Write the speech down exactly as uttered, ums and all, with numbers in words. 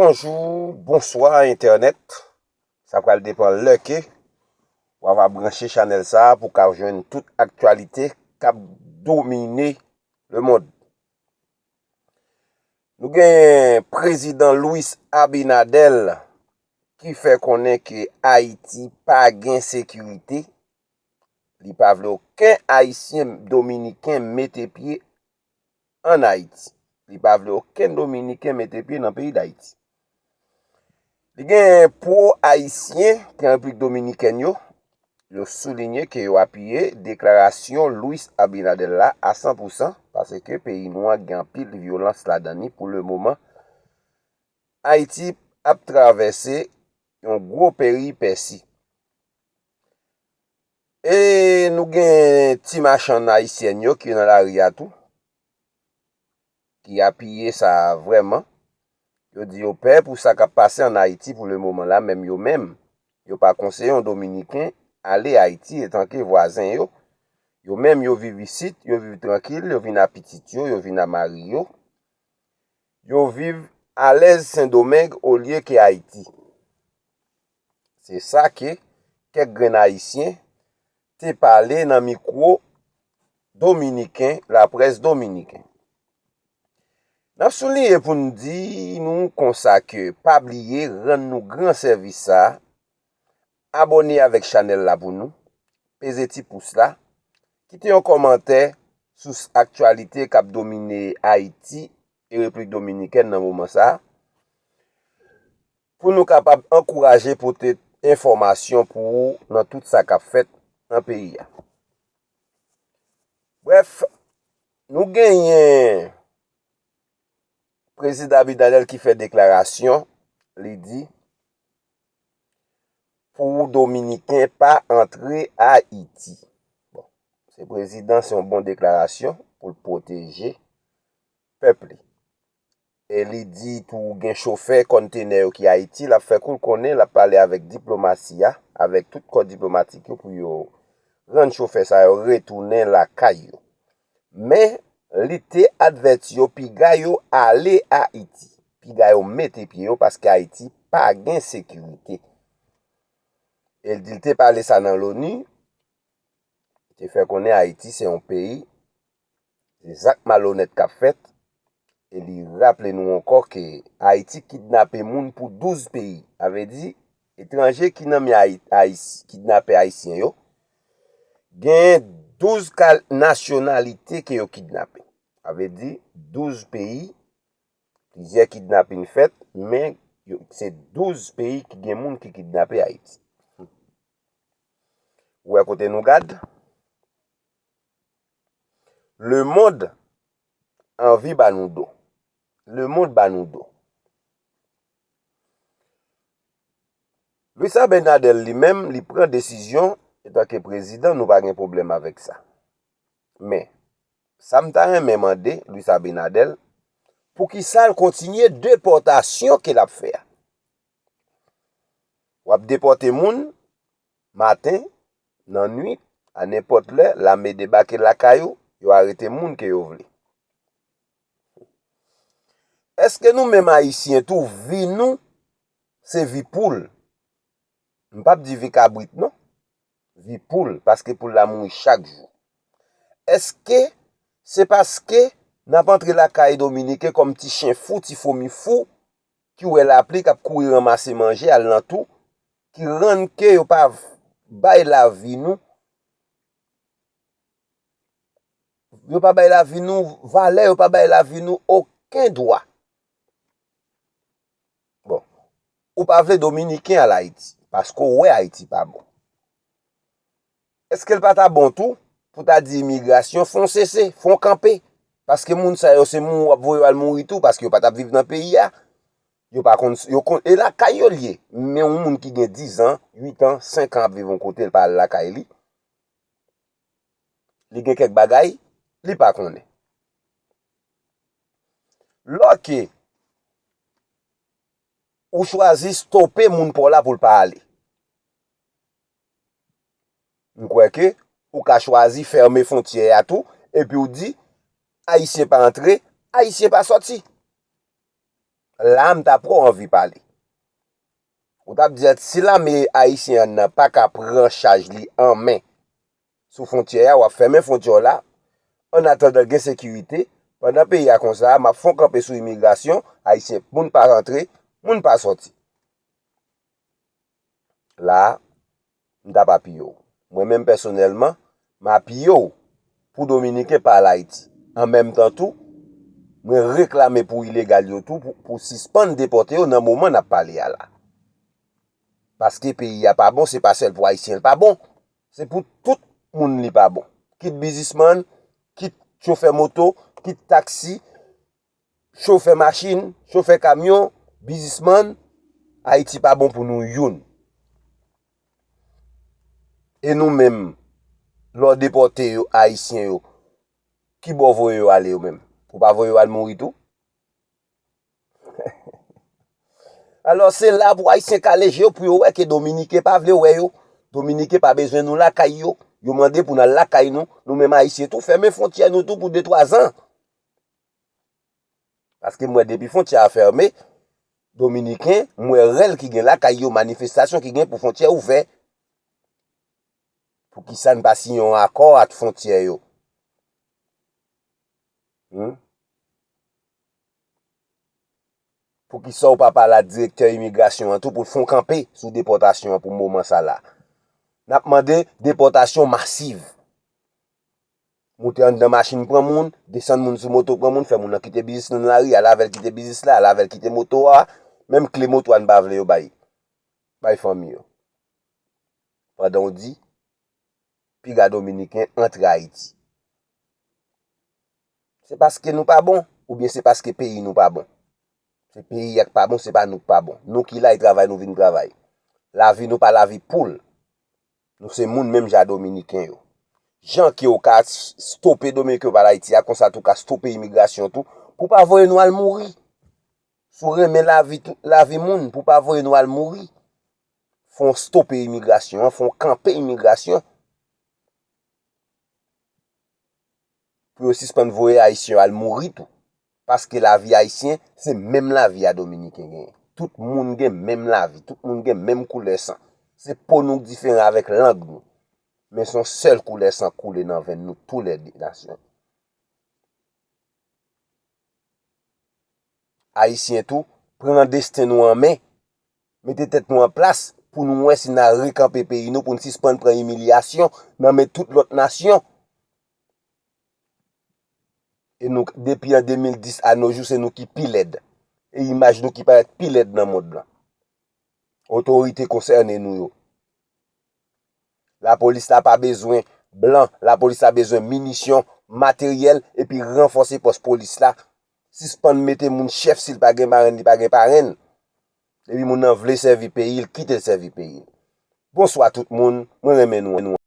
Bonjou, bonswa entènèt. Sa pral depann lè ke w ava branche chanèl sa a pou w ka jwenn tout aktyalite k ap domine lemonn. Nou gen prezidan Luis Abinader ki fè konnen ke Ayiti pa gen sekirite. Li pa vle okenn Ayisyen, Dominiken mete pye ann Ayiti. Li pa vle okenn Dominiken mete pye nan peyi Dayiti. Li gen pwo-Ayisyen ki an Repiblik Dominikèn yo, yo soulinye ke yo apiye deklarasyon Luis Abinader la a san pou san, paske peyi nou an gen anpil vyolans ladan li pou lemoman. Ayiti ap travèse yon gwo peripesi. E nou gen ti machann ayisyèn yo ki nan lari a tou, ki apiye sa vrèman. Yo di yo pè pou sa k ap pase ann Ayiti pou lemoman la, menm yo menm, yo pa konseye yon Dominiken ale Ayiti etanke vwazen yo. Yo menm, yo viv isit, yo viv trankil, yo vin a pitit yo, yo vin a mari yo. Yo viv alèz Sendomeng olye ke Ayiti. Se sa ke kèk grenn Ayisyen te pale nan mikwo dominiken, laprès dominiken. N ap souliye pou n di nou konsa ke pa bliye rann nou gran sèvis sa a, abòne avèk chanèl la pou nou, peze ti pous la, kite yon kòmantè sou aktyalite k ap domine Ayiti e Repiblik Dominikèn nan moman sa a, pou nou kapab ankouraje pote enfòmasyon pou ou nan tout sa k ap fèt nan peyi a. Brèf, nou genyen prezidan Abinader ki fè deklarasyon, li di, pou Dominiken pa antre Ayiti. Bon, se prezidan, se yon bon deklarasyon pou l pwoteje pèp li. E li di tou gen chofè kòntenè yo ki Ayiti, l ap fè kou l konnen, l ap pale avèk diplomasi a, avèk tout kò diplomatik yo pou yo rann chofè sa yo retounen lakay yo. Men, li te advèti yo piga yo ale Ayiti, piga yo mete pye yo paske Ayiti pa gen sekirite. E l di l te pale sa nan loni, te fè konnen Ayiti se yon peyi, se zak malonèt k ap fèt, e li raple nou ankò ke Ayiti kidnape moun pou douz peyi. Sa vle di, etranje ki nan men Ayi-, Ayis-, kidnapè ayisyen yo, gen douz kal-, nasyonalite ke yo kidnape. Sa vle di, douz peyi, plizyè kidnapin fèt, men yo, se douz peyi ki gen moun ki kidnape Ayiti. Ou wè kote nou gad? Lemonn anvi ba nou do. Lemonn ba nou do. Luis Abinader li menm, li pran desizyon, etanke prezidan, nou pa gen pwoblèm avèk sa. Men, sa m ta renmen mande Luis Abinader, poukisa l kontinye depòtasyon ke l ap fè a? W ap depòte moun, maten, nan nwit, a nenpòt lè, lame debake lakay ou, yo arete moun ke yo vle. Èske nou menm Ayisyen tou, vi nou, se vi poul? M p ap di vi kabrit, non. Vi poul, paske poul la mouri chak jou. Èske se paske n ap antre lakay Dominiken kòm ti chen fou, ti fomi fou, ki wè lapli k ap kouri ranmase manje al nan tou, ki rann ke yo pa bay lavi nou, yo pa bay lavi nou valè, yo pa bay lavi nou okenn dwa. Bon, ou pa vle Dominiken al Ayiti, paske w wè Ayiti pa bon. Èske l pa ta bon tou pou ta di imigrasyon, fè yon sese, fè yon kanpe? Paske moun sa yo se moun w ap voye yo al mouri tou, paske yo pa t ap viv nan peyi a. Yo pa konn, yo konn, e lakay yo l ye. Men yon moun ki gen diz an, uit an, senk an ap viv yon kote, l pa al lakay li. Li gen kèk bagay, li pa konnen. Lòke ou chwazi stope moun pa w la pou l pa ale. M kwè ke ou ka chwazi fèmen fwontyè a tou, epi w di, Ayisyen pa antre, Ayisyen pa sòti. la a m ta pran anvi pale. Ou t ap di, si lame ayisyen an nan pa ka pran chaj li an men sou fwontyè a, w ap fèmen fwontyè w la. Annatandan gen sekirite, pandan peyi a konsa, m ap fè yon kanpe sou imigrasyon, ayisyen, moun pa rantre, moun pa sòti. La, m t ap apiye w. Mwen menm pèsonèlman, m apiye w pou Dominiken pa al Ayiti. An menm tan tou, mwen reklame pou ilegal yo tou, pou, pou sispann depòte yo nan moman n ap pale a la. Paske peyi a pa bon, se pa sèl pou Ayisyen l pa bon. Se pou tout moun li pa bon. Kit biznismann, kit chofè moto, kit taksi, chofè machin, chofè kamyon, biznismann, Ayiti pa bon pou nou youn. E nou menm, lè w depòte yo, Ayisyen yo, ki bò w voye yo ale yo menm? Ou pa voye yo al mouri tou? Alò, se la pou Ayisyen kale je yo pou yo wè ke Dominiken pa vle wè yo. Dominiken pa bezwen nou lakay yo. Yo mande pou n al lakay nou. Nou menm Ayisyen tou, fèmen fwontyè nou tou pou de twa zan. Paske m wè depi fwontyè a fèmen, Dominiken, m wè rèl ki gen lakay yo, manifestasyon ki gen pou fwontyè ouvè. Poukisa n pa siyen yon akò ak fwontyè yo? Hmm? Poukisa w pa pale ak direktè imigrasyon an tou pou l fè yon kanpe sou depòtasyon an pou moman sa la? N ap mande depòtasyon masiv. Moute anndan machin pran moun, desann moun sou moto pran moun, fè moun nan kite biznis nan lari, al avè l kite biznis la, al avè l kite moto a, menm kle moto a n pa vle yo bay, bay fanmi yo. Pandan w di, piga Dominiken antre Ayiti. Se paske nou pa bon, oubyen se paske peyi nou pa bon? Se peyi a k pa bon, se pa nou k pa bon. Nou ki la, e travay nou vin travay. Lavi nou pa lavi poul. Nou se moun menm jan Dominiken yo. Jan ke w ka s-, stope Dominiken yo pa al Ayiti a, konsa tou ka stope imigrasyon tou, pou pa voye nou al mouri. Si w renmen lavi tou, lavi moun, pou pa voye nou al mouri. Fò w stope imigrasyon an, fò w kanpe imigrasyon. Pou yo sispann voye Ayisyen yo al mouri tou. Paske lavi Ayisyen, se menm lavi a Dominiken genyen. Tout moun gen menm lavi, tout moun gen menm koulè san. Se po nou k diferan avèk lang nou. Men se yon sèl koulè san koule nan venn nou toulède nasyon. Ayisyen tou, pran desten nou an men. Mete tèt nou an plas pou nou wè si n a rekanpe peyi nou, pou n sispann pran imilyasyon nan men tout lòt nasyon. E nou, depi an de mil dis a no jou, se nou ki pi lèd. E imaj nou ki parèt pi lèd nan mond lan. Otorite konsène nou yo. Lapolis la pa bezwen blan, lapolis la bezwen minisyon, materyèl, epi ranfòse pòs polis la. Sispann mete moun chèf, si l pa gen marenn, li pa gen parenn. Epi moun nan vle sèvi peyi l, kite l sèvi peyi l. Bonswa tout moun, mwen renmen nou.